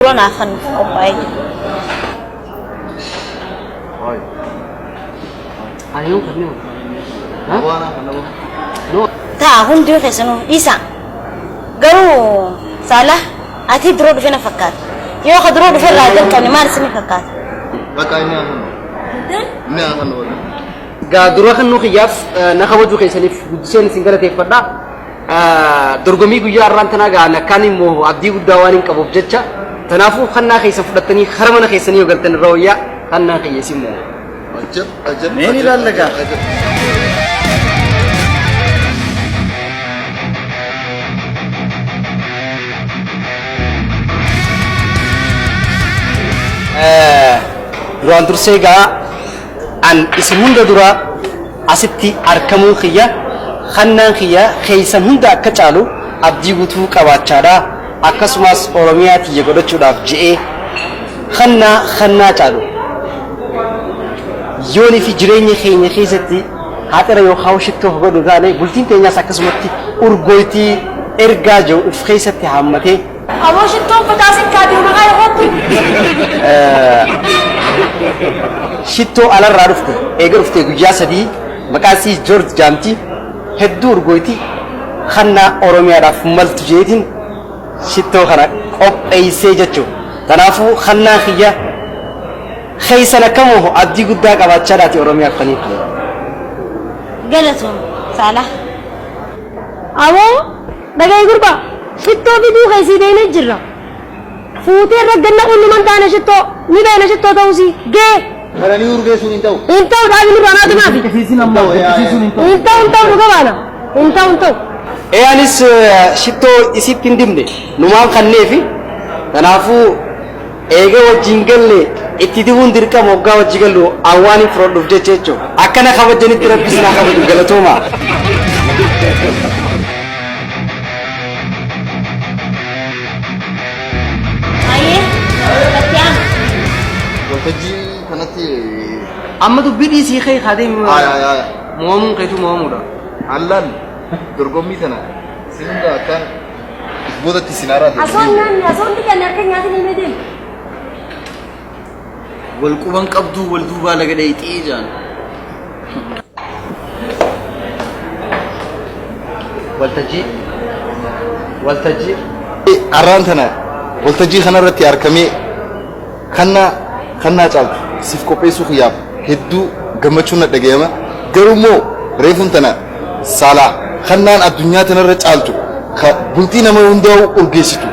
dura naa kennuuf qophaa'ee jira. Ani yoom kanneen? Ta'a hundi keessanuu dhiisaa. Garuu Saalah ati dura dhufe na fakkaata. Yoo ka dura dhufe irraa jalqabne maal isin fakkaata? Bakka inni haa Inni haa kennu. Gaa dura kennuu kiyyaaf na kabajuu keessaniif guddiseen isin galateeffadha. Dorgommii guyyaa har'aan tanaa gaa nakkaan immoo abdii guddaa waan hin qabuuf jecha tanaafuu kannaa keessan fudhattanii kara mana keessanii yoo galtan irra wayyaa kannaa kiyya isin moo. Ajab ajab. Mee ni ilaalla gaa. Ajab. Duraan dursee gaa an isin hunda dura asitti argamuu kiyya kannaan kiyya keessan hunda akka caalu abdii guutuu qabaachaadha. Akkasumas Oromiyaa tiyya godhachuudhaaf je'ee kannaa kannaa caalu. Yoonii fi jireenya keenya keessatti haxira yookaan shittoo godhu taane bultiin teenyaas akkasumatti urgooytii ergaa jiru of keessatti haammatee Aboo shittoon facaasin kaadii maqaa yerootti. Shittoo alarraa dhufte eega dhufte guyyaa 3 maqaan isii Joorj Jaamti hedduu urgooyti kannaa Oromiyaadhaaf maltu jeetiin shittoo kana qopheessee jechuudha. Kanaafuu kannaan kiyya keessan akkamoo abdii guddaa qabaachaadhaati Oromiyaaf kaniif. Galatoom Saalah. Aboo dhaga'i gurbaa shittoo fiduu keessii beeknee jirra. Fuutee irra ganna qunnuman taane shittoo ni beekna shittoo ta'uusii gee. Karanii urgeessuun hin ta'u. Hin ta'u dhaabi nurraa naatu maafi. Dirqisiisin ammoo dirqisiisuun hin ta'u. Hin ta'u hin ta'u dhuga baana. Hin ta'u hin ta'u. Ee anis shittoo isitti hin dibne numaan kanneefi kanaafuu eega wajjin galle itti dibuun dirqama waggaa wajji gallu awwaan hin fudhadhuuf jecha jechuudha. Akkana kabajanitti rabbi isin haa kabaju galatooma. Ayyee itti aanu. Waltajjii kanatti Amma dubbii dhiisii kee kaadee Aya aya aya. mo'amuun keetu mo'amuudha. Allaan dorgommii tana isin hunda akkaan boodatti isin haaraa ta'e. Asoon nyaanni asoon dhiqanne harka nyaatiin hin deemu. Wal quban qabduu wal duubaa laga dheeyxee jaan. Waltajjii. Waltajjii. Har'aan tana waltajjii kanarratti argamee kannaa kannaa caaltu siif qopheessuu kiyyaaf hedduu gammachuun na dhagayama. Garuu immoo reefuun tana saalaa kannaan addunyaa tanarra caaltu ka bultii nama hundaa'u urgeessitu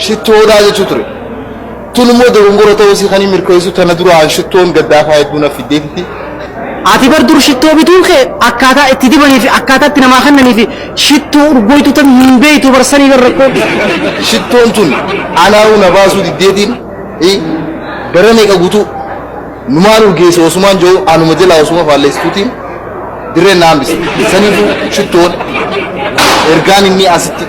shittoodhaa jechuu ture. Tun immoo dogongora ta'uu isii kan hin mirkaneessu tana duraan shittoon gaddaafaa hedduu na fiddeetitti. Ati bar dur shittoo bituun kee akkaataa itti dibanii fi akkaataa itti namaa kennanii fi shittoo urgooytuu tan hin beektu barsanii bar rakkoo. Shittoon tun anaa'uu na baasuu diddeetiin bara meeqa guutuu numaan urgeesse osumaan jiru anuma jalaa osuma faalleessituutiin dirreen na hambise. Saniifuu shittoon ergaan inni asitti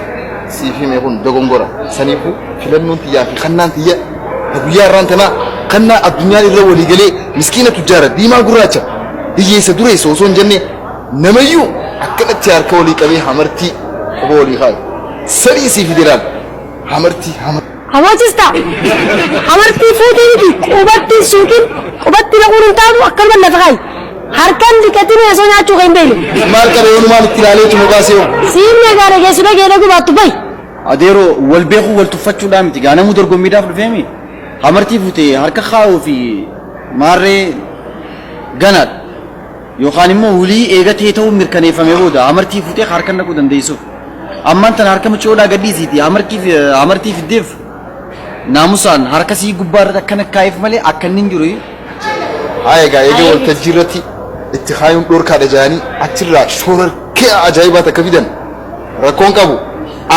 siif hime kun dogongora. Saniifuu filannoon tiyyaa fi kannaan tiyya guyyaa irraan tanaa kannaa addunyaan irra walii galee miskiina tujjaara diimaa gurraacha hiyyeessa dureessa osoo hin jenne namayyuu akkanatti harka walii qabee hamartii quba walii kaayu. Sadii siif fide laal. Hamartii hamartii. Hamochista. Hamartii fuutii miti qubatti hin suuqin qubatti naquun hin taatu akkanuma lafa kaayi. Harkaan dhiqatin osoo nyaachuu kan hin beekne. Maal qaba yoo numaan itti ilaalee tuma baasee hoo? Siin egaa dhageessu dhagee dhaguu baattu bahi. Adeeroo wal beekuu wal tuffachuudhaa miti gaa namuu dorgommiidhaaf dhufeemi. Hamartii fuutee harka kaa'uu fi maarree ganaadha. Yookaan immoo hulii eegatee ta'uu mirkaneeffamee booda hamartii fuutee harka naquu dandeessuuf. Ammaan tana harka mucoodhaa gadhiisiiti hamartii fiddeef naamusaan harka sii gubbaa irratti akkana kaa'eef malee akka inni hin jiru. Haa egaa eega waltajjii irratti itti kaayuun dhorkaadha jedhanii achirraa shoorarkee ajaa'ibaa takka fidan rakkoon qabu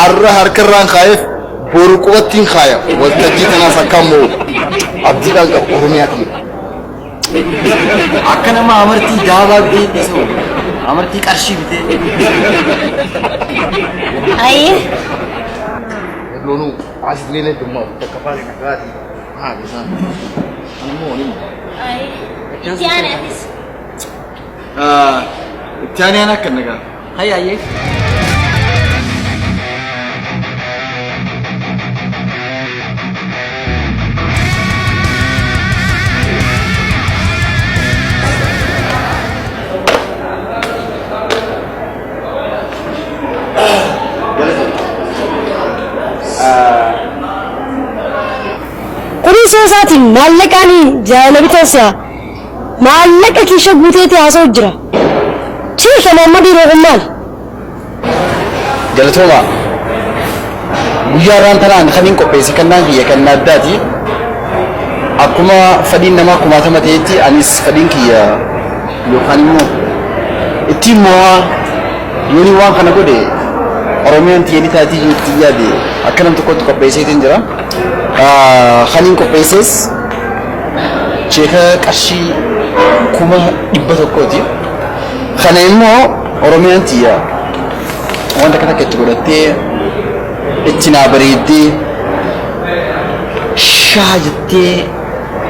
arra harkarraan kaa'eef boru qubattiin kaaya waltajjii tanaas akka ammoo abdiidhaan qabu Oromiyaa tiyya. Akka nama hamartii daabaa bitee dhiisuu hamartii qarshii bitee. Ayyee. Loonuu asitti illee heddummaa takka faana dhagaatii haa isaan. Ani immoo ni Ayyee. Itti aane atis. Itti aanee akka nagaa. Hayya ayyee. Osoo isaatiin maallaqaan jaalala bitan si'a. Maallaqa kiisha guuteeti haasa'u jira. Chiika Muhammad yeroo kun maali? Galatooma. Guyyaa irraan tanaan kan hin qopheesse kannaan kiyya kan addaati. Akkuma fedhiin namaa kumaatama ta'etti anis fedhiin kiyya yookaan immoo ittiin mo'aa yooni waan kana godhe Oromiyaan tiyya ni taatii jetti yaade akka nam tokkotti qopheesseetiin jira. Kan hin qopheesses cheeka qarshii 100,000ti. Kana immoo Oromiyaan tiyya wanta akka takka itti godhattee itti naa bareeddee shaa jettee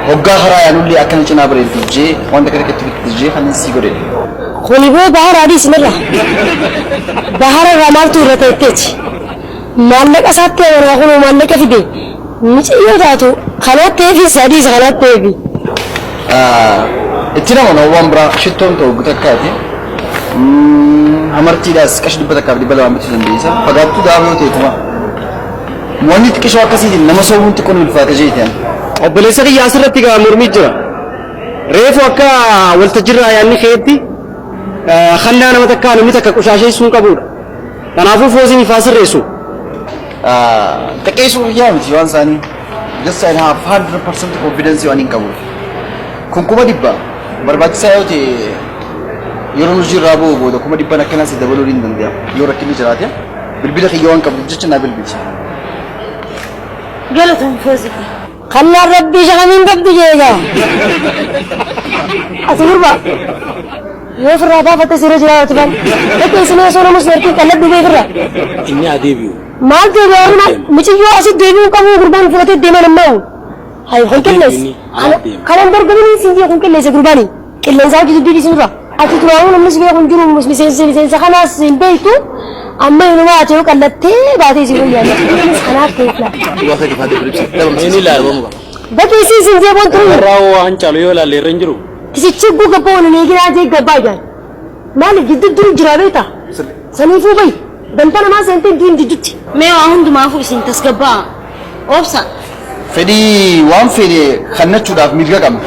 hoggaa karaa yaanullee akkana cinaa bareeddu jee wanta akka takka itti bitte jee kan sii godhe. Kuni boo bahara adii isinirra. Bahara irraa maaltu irra ta'etteeti? Maallaqa isaatti amanaa kunoo maallaqa fide. Miciyyoo taatu kanaatti eefi sadii isa kanaatti eefi. Itti nama waan biraa shittoon ta'u takkaati. Hamartiidhaas qarshii 100f 200 bituu dandeessa. Fagaattuu daaboo yoo ta'e kuma. Wanni xiqqishoo akkasiitiin nama sobuun xiqqoo ni ulfaata jeetiin. Obboleessa kiyya asirratti gaa mormii jira. Reefu akka waltajjiirraa yaadni keetti khallaa nama takkaa namni takka qushaasheessuu hin qabudha. Kanaafuu foosiin ifaa sirreessu. Xiqqeessuu kiyyaa miti waan isaanii. Just I have 100% confidence waan hin qabuuf. Kun 100,000 barbaachisaa yoo ta'e yeroo hojii irraa bu'u booda 100,000 akkanaas dabaluu ni danda'a. Yoo rakkinni jiraate bilbila kiyya waan qabduuf jecha naa bilbilchi. Galatoon foosii. Kannaan rabbii shakamiin qabdu jeegaa. Ati gurba yoo ofirraa baafatte sirra jiraatu ban. Bakka isin osoo namus nartiin qalladhu bee ofirraa. Inni adeebi'u. Maal deebi'aa maal muciyyoo asitti deebi'uu qabu gurbaan fudhatee deeman ammaa. Hay kun qilleessa. Kanan dorgomin siin jee kun qilleessa gurbaani. Qilleensaa hojii dubbii isinirra. Ati turaa'uu namni si beeku hin jiru miseensa miseensa kanaas hin beektu. Amma inuma ati yoo qallattee baatee si wayyaa. Kanaaf ta'e Inni ilaala. Bakki isin siin jee boon turuu. Irraa waan caalu yoo ilaalle irra hin jiru. Tisichi guga boonu ni gira jee gabbaa jaan. Maaliif gidduu duru jira beekta? Saniifuu bayi. Danta namaa seentee duun jidduutti. Mee waa hundumaafuu isin tasgabbaa. Obsa. Fedhii waan fedhe kannachuudhaaf mirga qabna.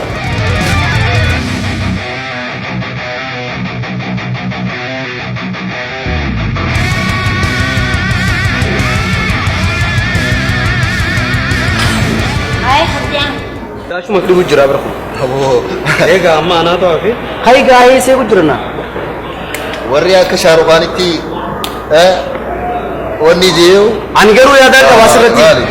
Hayi haddiyaan. Daashuma dhibu jira bira kun. Aboo. Egaa amma anaatu hafe. Hayi gaa'ee seeku jirna. Warri akka Shaarukaanitti wanni jiru. Ani garuu yaadaan qaba asirratti. Maali?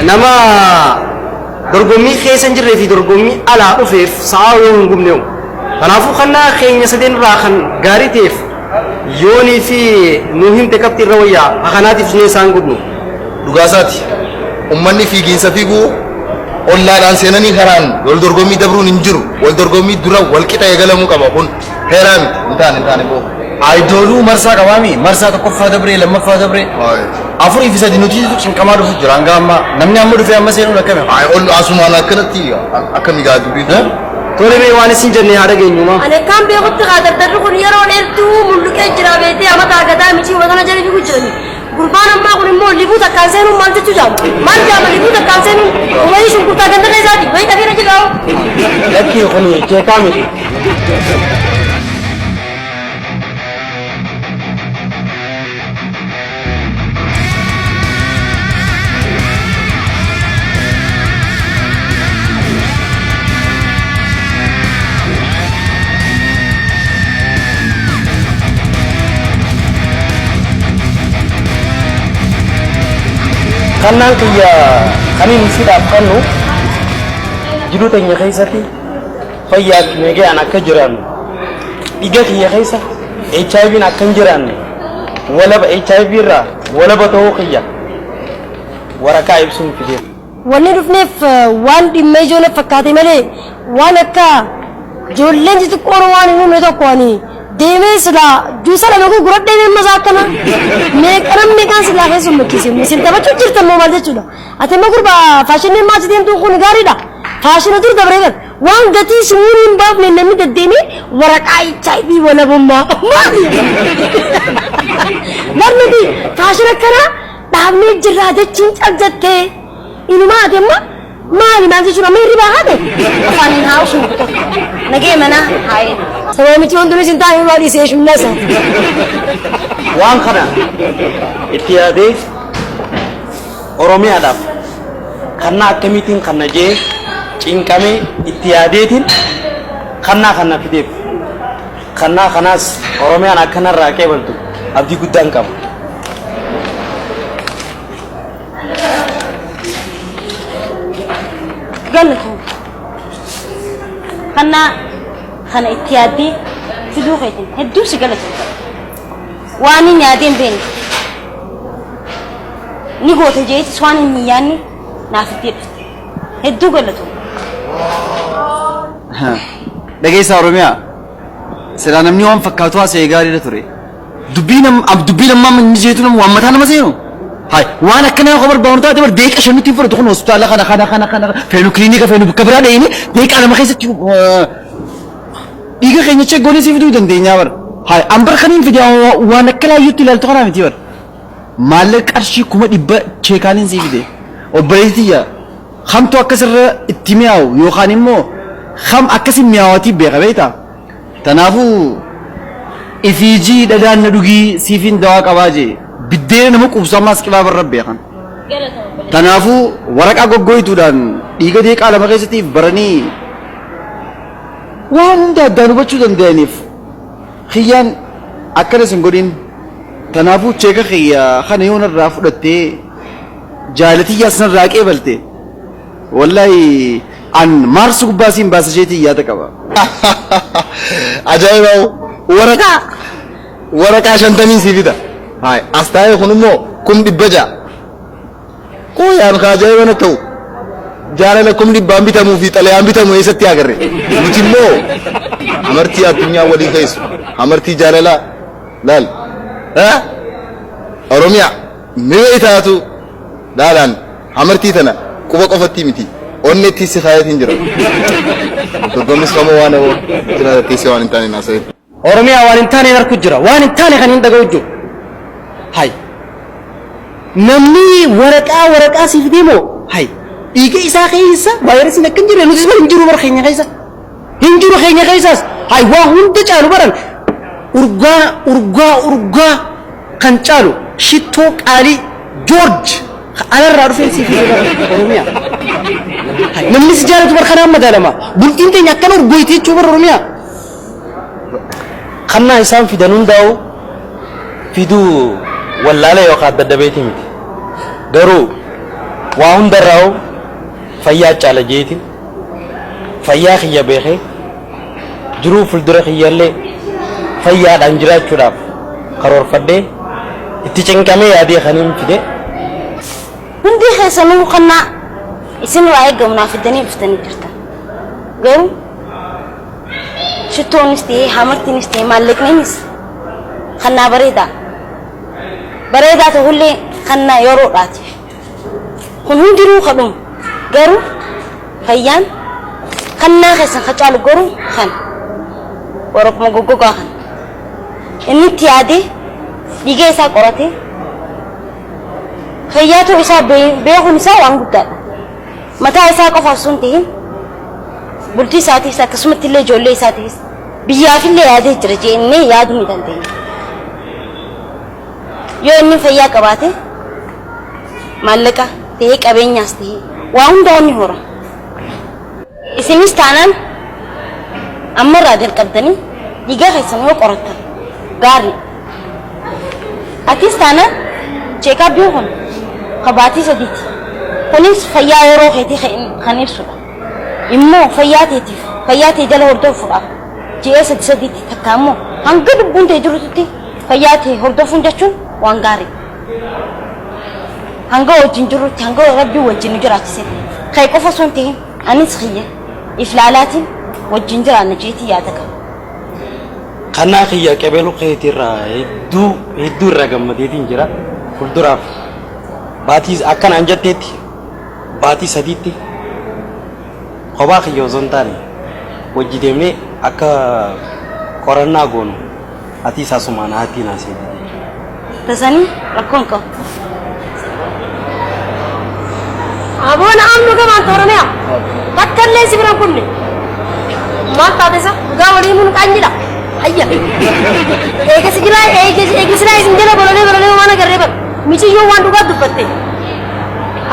Nama dorgommii keessa hin jirree fi dorgommii alaa dhufeef sa'aa yoo hin gubne. Kanaafuu kannaa keenya sadeen irraa kan gaarii ta'eef yoonii fi nu himte qabxii irra wayyaa kanaatiif sunee isaan gubnu. Dhugaasaati. Uummanni fiigiinsa fiiguu ollaadhaan seenanii karaan wal dorgommii dabruun hin jiru. Wal dorgommii dura wal qixa eegalamuu qaba kun heeraa miti. Hin taane hin taane boo. Ayidooluu marsaa qabaami. Marsaa tokkoffaa dabree lammaffaa dabree. Afurii fi sadi nuti cinqamaa dhufu jira hanga ammaa. Namni amma dhufee amma seenuun akkami? Ay ol asumaan akkanatti akkami gaa dubbii. Tole mee waan isin jenne haa dhageenyuma. Ani akkaan beekutti haa dardarri kun yeroo dheertuu mulluqee jira beektee amata agataa micii watana jala fiiguu jirani. Gurbaan ammaa kun immoo libuu takkaan seenuun maal jechuu jaama? Maal jaama libuu takkaan seenuun wayii shunkurtaa ganda keessaati wayii dhabeera jedhaa. Lakkii kun cheekaa miti. Kannaan kiyya kaniin isiidhaaf kennu jiruu teenya keessatti fayyaa fi nagaan akka jiraannu dhiiga kiyya keessa HIV'n akka hin jiraanne walaba HIV irraa walaba ta'uu kiyya waraqaa ibsuun fideera. Wanni dhufneef waan dhimma ijoo na fakkaate malee waan akka ijoolleen xixiqqoon waan hin uumne tokko ani deemee silaa juusa lama gurguradhee deemma isaa akkana meeqanam meeqaan silaa keessa makkise isin taphachuu jirtan moo maal jechuudha. Ati amma gurbaa faashinii maal deemtuun kun gaariidha. Faashina dur dabree gal Waan gatii sumurii hin baafne namni deddeemee waraqaa HIV walabummaa maali? Bar nuti faashina akkanaa dhaabnee jirraa jechiin cal jettee inumaa ati amma maali maal jechuun amma hirribaa haate? Afaaniin haa usnu tokko. Nagee manaa haa eegu. Sababa miti wanti isin taa'ee irraa dhiisee shumnaa isaa. Waan kana itti yaadee Oromiyaadhaaf kannaa akkamiitiin kanna jee cinqamee itti yaadeetiin kannaa kana fideef. Kannaa kanaas Oromiyaan akkanarraa qeebaltu abdii guddaan qaba. Galatoom. Kannaa kana itti yaaddee fiduu keetiin hedduu si galateeffadha. Waan hin yaadee hin beekne. Ni goota jeetis waan hin yaadne naaf itti dhufte. Hedduu galatoom. Dhageessaa Oromiyaa. Silaa namni waan fakkaatu haasa'e gaariidha ture. Dubbii nam dubbii lammaa inni jeetu nama waan mataa nama seenu. Hay waan akkanaa yoo barbaadu taate bar deeqa shan nutti hin fudhatu kun hospitaala kana kana kana kana feenu kiliinika feenu bakka biraa dhayine deeqaa lama keessatti dhiiga keenya check goonee si fiduu dandeenyaa bar. Hay an bar kaniin fide waan akka laayyootti ilaaltu kanaa miti bar. Maallaqa qarshii 100,000 cheekaaniin sii fide. Obboleettii tiyya kamtu akkasirra itti mi'aawu yookaan immoo kam akkasi mi'aawatii beeka beektaa? Tanaafuu ifiijii dhadhaan na dhugii siifiin dawaa qabaa jee biddeena nama quubsu ammaas qibaa barra beekan. Tanaafuu waraqaa goggooytuudhaan dhiiga deeqaa lama keessatti baranii waan hunda addaan hubachuu danda'aniif kiyyaan akkanas hin godhin. Tanaafuu cheeka kiyya kana yoo narraa fudhattee jaalatiyyaas narraa qeebalte Wallahi an Mars gubbaa siin baasa isheetiin yaada qaba. Ajaa'iba waraqaa waraqaa 50n sii fida. Haay as taa'ee kun immoo 600,000. Qooyaan ka ajaa'iba na ta'u. Jaalala 100,000n bitamuu fi xalayaan bitamu eessatti agarre. Nuti immoo amartii addunyaa walii keessu amartii jaalalaa laal. Oromiyaa mi'a taatu laalaan Hamartii tana quba qofattii miti onneettii si kaayatiin jira. Dorgommis kamoo waan hawoo jira teessee waan hin taane naasa'in. Oromiyaa waan hin taane harku jira. Waan hin taane kan hin dhaga'u jiru. Hay. Namni waraqaa waraqaa siif deemoo hay. Dhiiga isaa keessa vaayirasiin akka hin jirre nutis bara hin jiru bara keenya keessa. Hin jiru keenya keessaas hay waa hunda caalu baran urgaa urgaa urgaa kan caalu shittoo qaalii Joorj alarraa dhufeen siif fide bara Oromiyaa. Namni si jaalatu bar kanaan madaalama. Bultiin teenya akkana urgooyti jechuu bar Oromiyaa. Kannaa isaan fidan hundaa'u fiduu wallaala yookaan dadhabeeti miti. Garuu waa hundarraa'u fayyaa caala jeetiin fayyaa kiyya beekee jiruu fuuldura kiyyallee fayyaadhaan jiraachuudhaaf karoorfadhee itti cinqamee yaadee kaniin fide. Hundi keessanuu kannaa isin irraa eegamu naa fiddanii dhuftanii jirtan. Garuu shittoonis ta'ee hamartiinis ta'ee maallaqniinis kannaa bareedaa. Bareedaa ta'ullee kannaa yeroodhaati. Kun hundinuu ka dhumu. Garuu fayyaan kannaa keessan ka caalu garuu kana. Waraquma goggogaa kana. Inni itti yaadee dhiiga isaa qoratee fayyaa ta'uu isaa beekuun isaa waan guddaadha. Mataa isaa qofa osoo hin ta'in bultii isaatiifis akkasumatti illee ijoollee isaatiifis biyyaafillee yaadee jira jennee yaaduu ni dandeenya. Yoo inni fayyaa qabaate maallaqa ta'ee qabeenyaas ta'ee waa hundaa ni hora. Isinis taanaan ammarraa jalqabdanii dhiiga keessan yoo qorattan gaarii. Atis taanaan check-upiin kun ka baatii sadiiti. Kunis fayyaa yeroo keetii kan ibsudha. Immoo fayyaa teetiif fayyaa tee jala hordofuudhaaf ji'a sadi sadiitti takka immoo hanga lubbuun tee jirutti fayyaa tee hordofuun jechuun waan gaarii. Hanga wajjin jirrutti hanga rabbiin wajjin nu jiraachisetti kee qofa osoo hin ta'in anis kiyya if laalaatiin wajjin jiraanna jeetii yaada qaba. Kannaa kiyya qebelu keetirraa hedduu hedduu irraa gammadeetiin jira. Fuulduraaf baatii akkanaan jetteetti baatii sadiitti kophaa kiyya osoo hin taane Wajji deemnee akka qorannaa goonu atiis asumaan haattii naa seenti jechuudha. Tasanii rakkoon qabu. Aboo na'am dhuga maanta Oromiyaa. Takka illee si bira hin kunne. Maal taate isa dhugaa walii himuun qaanyidha. Hayya. Eega si jilaa eega eega silaa isin jala bololee bololee waan agarree bar. Miciyyoon waan dhugaa dubbatte.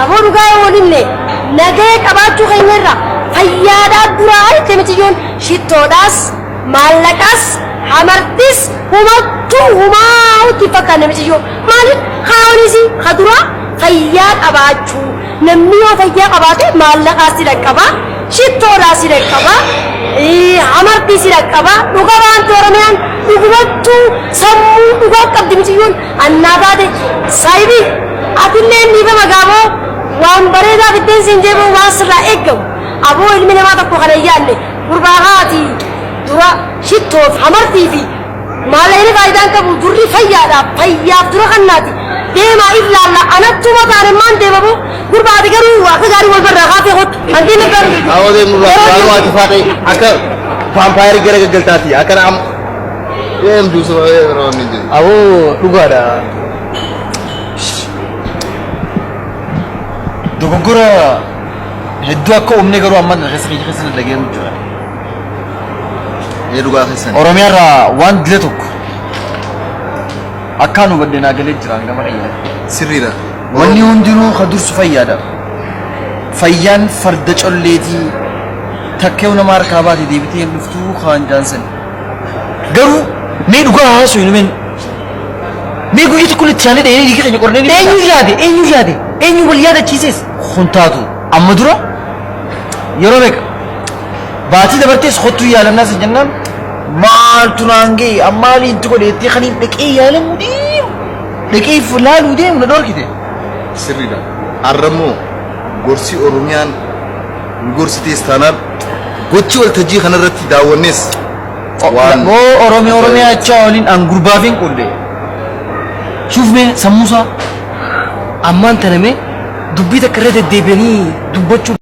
Aboo dhugaa yoo wal himne nagaya qabaachuu keenya irra fayyaadhaa duraa jette miciyyoon shittoodhaas maallaqas hamartis humattuu humaa itti hin fakkaanne miciyyoo maaliif kaayoonis ka duraa fayyaa qabaachuu namni yoo fayyaa qabaate maallaqaas si dhaqqaba shittoodhaas si dhaqqaba hamartii si dhaqqaba dhuga baanti Oromiyaan dhugumattuu sammuu dhugaa qabdi miciyyoon annaa taate saahibii atillee dhiifama gaaboo waan bareedaa fiddeen siin jeeboo waan sirraa eeggamu aboo ilmi namaa tokko kana hin yaadne gurbaa haati dura shittoof hamartii fi maallaqni faayidaan qabu durri fayyaadhaaf fayyaaf dura kannaati deemaa ilaalla anattuu mataan maan deema boo gurbaati garuu akka gaarii wal barraa kaafee kottu hantiin garuu Awwa deemu irraa waan ati faaqee akka vaampaayirii gara gaggaltaati akkana amma deemtu suma yeroo inni jiru. Aboo dhugaadha. Dogoggora hedduu akka uumne garuu amma keessa keessa keessa dhageemu jira. Ee dhugaa keessan. Oromiyaa irraa waan dila tokko akkaan hubadhe naa galee jira gama dhiyyaa. Sirriidha. Wanni hundinuu ka dursu fayyaadha. Fayyaan farda colleetii takkee nama harkaa baate deebitee hin dhuftuu kaan jaansan. Garuu mee dhugaa haasoo hin humeen mee guyyaa tokko itti aanee dhahee dhiiga keenya qornee ni Eenyu yaade? Eenyu yaade? Eenyu wal yaadachiises? Kun taatu amma dura yeroo meeqa baatii dabartees kottuu yaalamnaa sin jennaan maaltu naan ga'e ammaaliin itti godhe jettee kan hin dhaqee yaalamuu deemu dhaqee laaluu deemu na dhorkite. Sirriidha. Har'ammoo gorsi Oromiyaan nu gorsitees taanaan gochi waltajjii kanarratti daawwannes waan Moo Oromiyaa Oromiyaa achaa waliin an gurbaaf hin qunde. Shuuf mee sammuusaa Ammaan tana mee dubbii takka irra deddeebi'anii dubbachuu